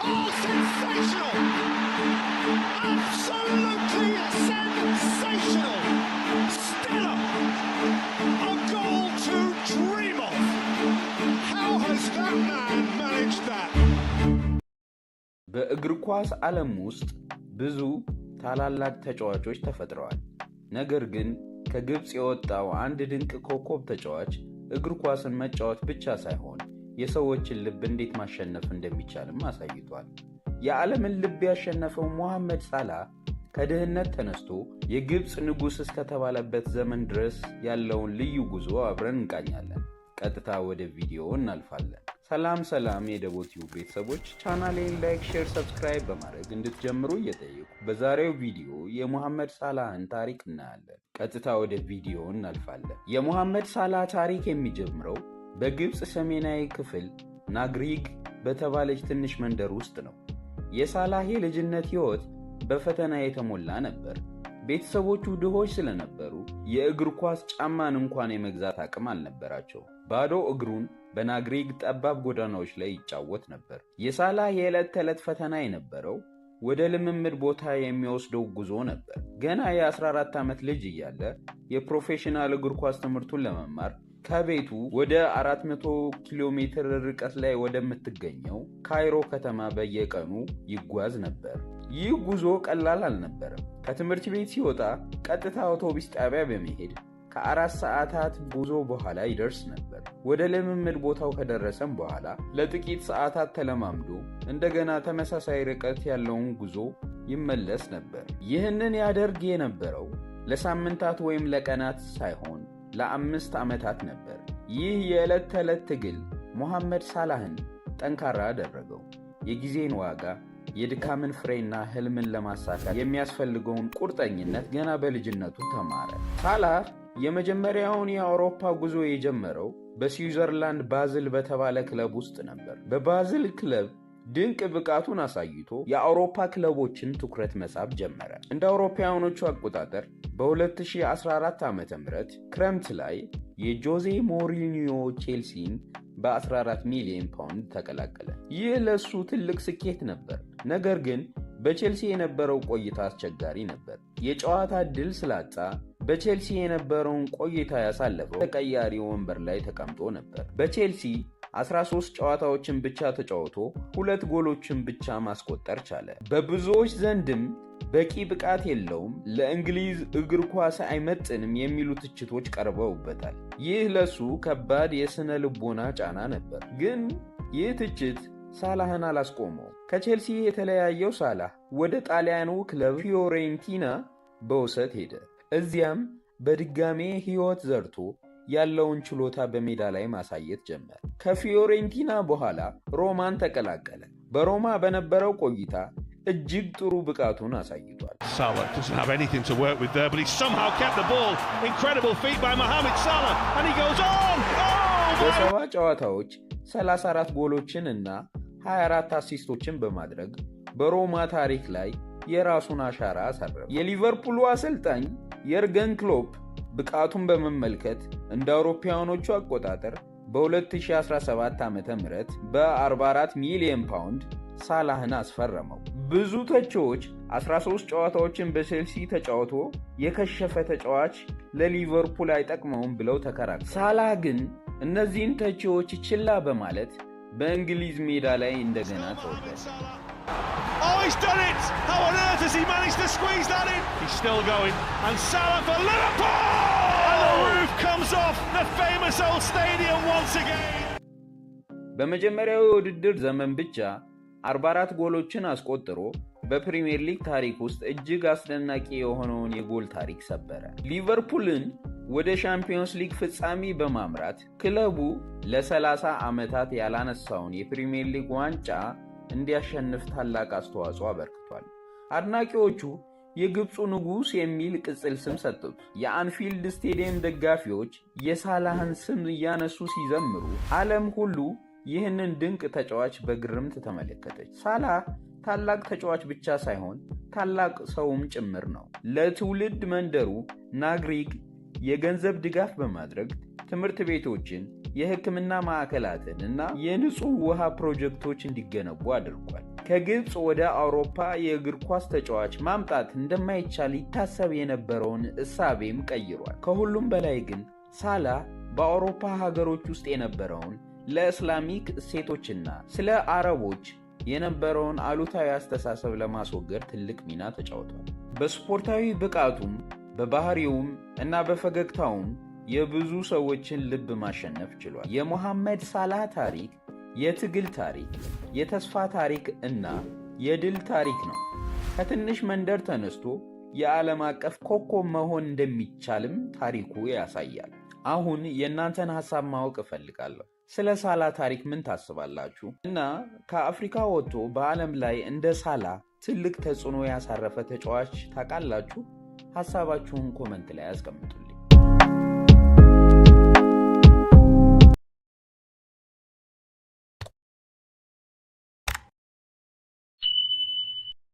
Oh, sensational! Absolutely sensational! Stellar! A goal to dream of! How has that man managed that? በእግር ኳስ ዓለም ውስጥ ብዙ ታላላቅ ተጫዋቾች ተፈጥረዋል። ነገር ግን ከግብፅ የወጣው አንድ ድንቅ ኮከብ ተጫዋች እግር ኳስን መጫወት ብቻ ሳይሆን የሰዎችን ልብ እንዴት ማሸነፍ እንደሚቻልም አሳይቷል። የዓለምን ልብ ያሸነፈው ሞሐመድ ሳላህ ከድህነት ተነስቶ የግብፅ ንጉሥ እስከተባለበት ዘመን ድረስ ያለውን ልዩ ጉዞ አብረን እንቃኛለን። ቀጥታ ወደ ቪዲዮ እናልፋለን። ሰላም ሰላም የደቦ ቲዩብ ቤተሰቦች፣ ቻናሌን like፣ share፣ subscribe በማድረግ እንድትጀምሩ እየጠየቅኩ በዛሬው ቪዲዮ የሙሐመድ ሳላህን ታሪክ እናያለን። ቀጥታ ወደ ቪዲዮ እናልፋለን። የሙሐመድ ሳላህ ታሪክ የሚጀምረው በግብፅ ሰሜናዊ ክፍል ናግሪግ በተባለች ትንሽ መንደር ውስጥ ነው። የሳላህ የልጅነት ሕይወት በፈተና የተሞላ ነበር። ቤተሰቦቹ ድሆች ስለነበሩ የእግር ኳስ ጫማን እንኳን የመግዛት አቅም አልነበራቸውም። ባዶ እግሩን በናግሪግ ጠባብ ጎዳናዎች ላይ ይጫወት ነበር። የሳላህ የዕለት ተዕለት ፈተና የነበረው ወደ ልምምድ ቦታ የሚወስደው ጉዞ ነበር። ገና የ14 ዓመት ልጅ እያለ የፕሮፌሽናል እግር ኳስ ትምህርቱን ለመማር ከቤቱ ወደ 400 ኪሎ ሜትር ርቀት ላይ ወደምትገኘው ካይሮ ከተማ በየቀኑ ይጓዝ ነበር። ይህ ጉዞ ቀላል አልነበረም። ከትምህርት ቤት ሲወጣ ቀጥታ አውቶቡስ ጣቢያ በመሄድ ከ4 ሰዓታት ጉዞ በኋላ ይደርስ ነበር። ወደ ልምምድ ቦታው ከደረሰም በኋላ ለጥቂት ሰዓታት ተለማምዶ እንደገና ተመሳሳይ ርቀት ያለውን ጉዞ ይመለስ ነበር። ይህንን ያደርግ የነበረው ለሳምንታት ወይም ለቀናት ሳይሆን ለ5 ዓመታት ነበር። ይህ የዕለት ተዕለት ትግል ሞሐመድ ሳላህን ጠንካራ አደረገው። የጊዜን ዋጋ፣ የድካምን ፍሬና ህልምን ለማሳካት የሚያስፈልገውን ቁርጠኝነት ገና በልጅነቱ ተማረ። ሳላህ የመጀመሪያውን የአውሮፓ ጉዞ የጀመረው በስዊዘርላንድ ባዝል በተባለ ክለብ ውስጥ ነበር። በባዝል ክለብ ድንቅ ብቃቱን አሳይቶ የአውሮፓ ክለቦችን ትኩረት መሳብ ጀመረ። እንደ አውሮፓውያኖቹ አቆጣጠር በ2014 ዓ ም ክረምት ላይ የጆዜ ሞሪኒዮ ቼልሲን በ14 ሚሊዮን ፓውንድ ተቀላቀለ። ይህ ለእሱ ትልቅ ስኬት ነበር። ነገር ግን በቼልሲ የነበረው ቆይታ አስቸጋሪ ነበር። የጨዋታ ዕድል ስላጣ በቼልሲ የነበረውን ቆይታ ያሳለፈው ተቀያሪ ወንበር ላይ ተቀምጦ ነበር። በቼልሲ 13 ጨዋታዎችን ብቻ ተጫውቶ ሁለት ጎሎችን ብቻ ማስቆጠር ቻለ። በብዙዎች ዘንድም በቂ ብቃት የለውም፣ ለእንግሊዝ እግር ኳስ አይመጥንም የሚሉ ትችቶች ቀርበውበታል። ይህ ለሱ ከባድ የስነ ልቦና ጫና ነበር። ግን ይህ ትችት ሳላህን አላስቆመውም። ከቼልሲ የተለያየው ሳላህ ወደ ጣሊያኑ ክለብ ፊዮሬንቲና በውሰት ሄደ። እዚያም በድጋሜ ሕይወት ዘርቶ ያለውን ችሎታ በሜዳ ላይ ማሳየት ጀመረ። ከፊዮሬንቲና በኋላ ሮማን ተቀላቀለ። በሮማ በነበረው ቆይታ እጅግ ጥሩ ብቃቱን አሳይቷል። Salah doesn't have anything to work with there, but he somehow kept the ball. Incredible feat by Mohamed Salah, and he goes on! Oh, my በ70 ጨዋታዎች 34 ጎሎችን እና 24 አሲስቶችን በማድረግ በሮማ ታሪክ ላይ የራሱን አሻራ አሳረፈ። የሊቨርፑሉ አሰልጣኝ የርገን ክሎፕ ብቃቱን በመመልከት እንደ አውሮፓውያኖቹ አቆጣጠር በ2017 ዓ ም በ44 ሚሊዮን ፓውንድ ሳላህን አስፈረመው። ብዙ ተቺዎች 13 ጨዋታዎችን በቼልሲ ተጫውቶ የከሸፈ ተጫዋች ለሊቨርፑል አይጠቅመውም ብለው ተከራክረዋል። ሳላህ ግን እነዚህን ተቺዎች ችላ በማለት በእንግሊዝ ሜዳ ላይ እንደገና ተወለደ። Oh, he's done it! How on earth has he managed to squeeze that in? He's still going. And Salah for Liverpool! And the roof comes off the famous old stadium once again. በመጀመሪያው የውድድር ዘመን ብቻ 44 ጎሎችን አስቆጥሮ በፕሪምየር ሊግ ታሪክ ውስጥ እጅግ አስደናቂ የሆነውን የጎል ታሪክ ሰበረ። ሊቨርፑልን ወደ ሻምፒዮንስ ሊግ ፍጻሜ በማምራት ክለቡ ለ30 ዓመታት ያላነሳውን የፕሪምየር ሊግ ዋንጫ እንዲያሸንፍ ታላቅ አስተዋጽኦ አበርክቷል። አድናቂዎቹ የግብፁ ንጉሥ የሚል ቅጽል ስም ሰጡት። የአንፊልድ ስቴዲየም ደጋፊዎች የሳላህን ስም እያነሱ ሲዘምሩ፣ ዓለም ሁሉ ይህንን ድንቅ ተጫዋች በግርምት ተመለከተች። ሳላህ ታላቅ ተጫዋች ብቻ ሳይሆን ታላቅ ሰውም ጭምር ነው። ለትውልድ መንደሩ ናግሪግ የገንዘብ ድጋፍ በማድረግ ትምህርት ቤቶችን፣ የሕክምና ማዕከላትን እና የንጹህ ውሃ ፕሮጀክቶች እንዲገነቡ አድርጓል። ከግብፅ ወደ አውሮፓ የእግር ኳስ ተጫዋች ማምጣት እንደማይቻል ይታሰብ የነበረውን እሳቤም ቀይሯል። ከሁሉም በላይ ግን ሳላ በአውሮፓ ሀገሮች ውስጥ የነበረውን ለ Islamic እሴቶችና ስለ አረቦች የነበረውን አሉታዊ አስተሳሰብ ለማስወገድ ትልቅ ሚና ተጫውቷል። በስፖርታዊ ብቃቱም፣ በባህሪውም እና በፈገግታውም የብዙ ሰዎችን ልብ ማሸነፍ ችሏል። የሞሐመድ ሳላህ ታሪክ የትግል ታሪክ፣ የተስፋ ታሪክ እና የድል ታሪክ ነው። ከትንሽ መንደር ተነስቶ የዓለም አቀፍ ኮከብ መሆን እንደሚቻልም ታሪኩ ያሳያል። አሁን የእናንተን ሐሳብ ማወቅ እፈልጋለሁ። ስለ ሳላ ታሪክ ምን ታስባላችሁ? እና ከአፍሪካ ወጥቶ በዓለም ላይ እንደ ሳላ ትልቅ ተጽዕኖ ያሳረፈ ተጫዋች ታውቃላችሁ? ሐሳባችሁን comment ላይ አስቀምጡልኝ።